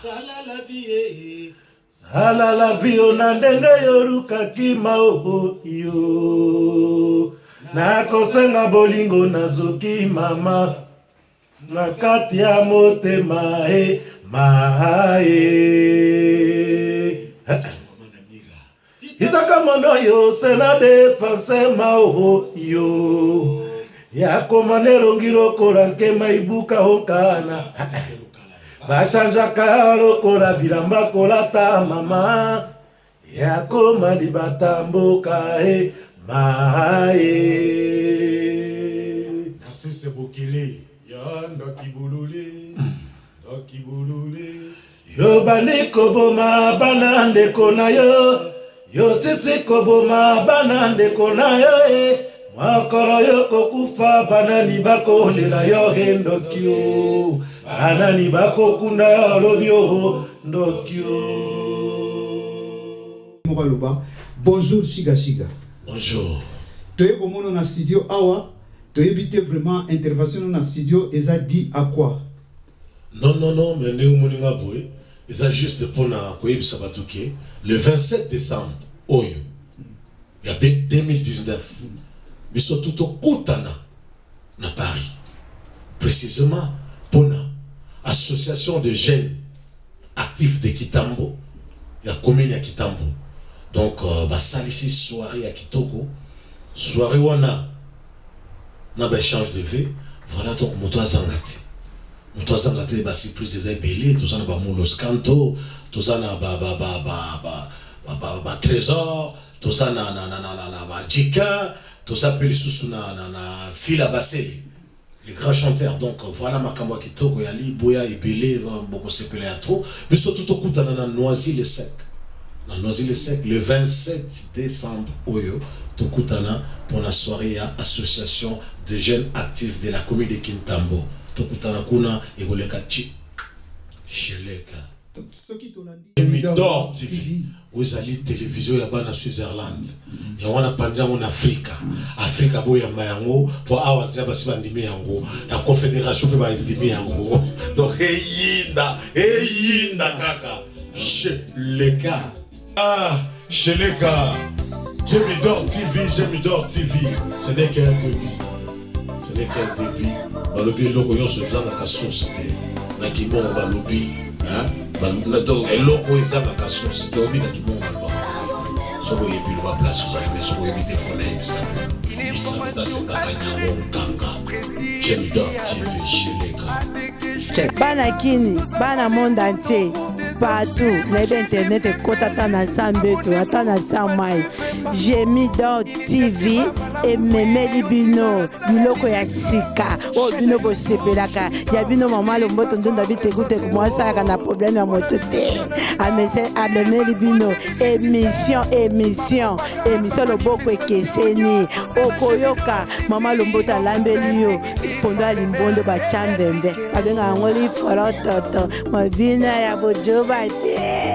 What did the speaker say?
Sala la vie yo na ndenge yolukaki mao yo nakosenga bolingo nazoki mama na kati ya motema e mae itaka mono yo sena defense mao yo yakoma nelongi lokola nkema ibuka okana Bachanjaka lokola bilamba kolata mama yakoma libata mboka e maye. Narcisse Bokele ya ndoki bolole ndoki bolole. Yo bandi koboma bana ndeko na yo yo sisi koboma bana ndeko na yo e mokolo yo kokufa banani bakolela yo he ndoki o banani bakokunda yo olobi o ndoki o. Moko aloba bonjour Shiga Shiga. Bonjour. Toye komona na studio awa toyebi te vraiment intervention no na studio eza dit à quoi? Non non non mais ndenge omoni nga boye eza juste pona koyebisa batu ke le 27 decembre oyo ya 2019 biso tout tokutana na Paris precisement pona association de jeunes actifs de Kitambo ya commune ya Kitambo donc basalisi soiree ya kitoko soiree wana na ba echange de vues voilà donc moto azanga te moto azanga te ba surprise eza ebele toza na ba mulos canto toza na ba ba ba ba ba ba ba, ba trésor toza na na na na na, na ba jika toza pe lisusu na na na fila basele le grand chanteur donc voilà makambo ya kitoko ya liboya ebele bokosepela ya trop biso tout tokutana na Noisy le sec na Noisy le sec le 27 décembre oyo tokutana pona soirée ya association de jeunes actifs de la commune de Kintambo tokutana kuna ekoleka tshi sheleka. Soki tolandi Gemidor TV oyo ezali television ya bana Switzerland yango wana panzi yango na Afrika Afrika boyamba yango po awa zia basi bandimi yango na confederation pe bandimi yango donc eyinda eyinda kaka sheleka ah sheleka Gemidor TV Gemidor TV ce n'est qu'un début ce n'est qu'un début balobi eloko nyonso ezangaka source te na kimongo balobi donc eloko oyo ezangaka source te obi na kimongo balobaka soki oyebi loba place ozali mpe soki oyebi te fona yebisa bino bisalo tasengaka nyango nkanga Gemidor TV sheleka Bana kini, bana monde entier, partout, nayebi internet ekota ata na sa mbeto, ata na sa mai. Gemidor TV ememeli bino biloko ya sika oyo bino bosepelaka ya bino mama lomboto ndunda bitekuteku mwasalaka na problème ya moto te amemeli bino émission émission émission loboko ekeseni okoyoka mama lomboto alambeli yo pondo ya limbondo batya mbembe babengaka yango lifolototo mabina ya bojoba te.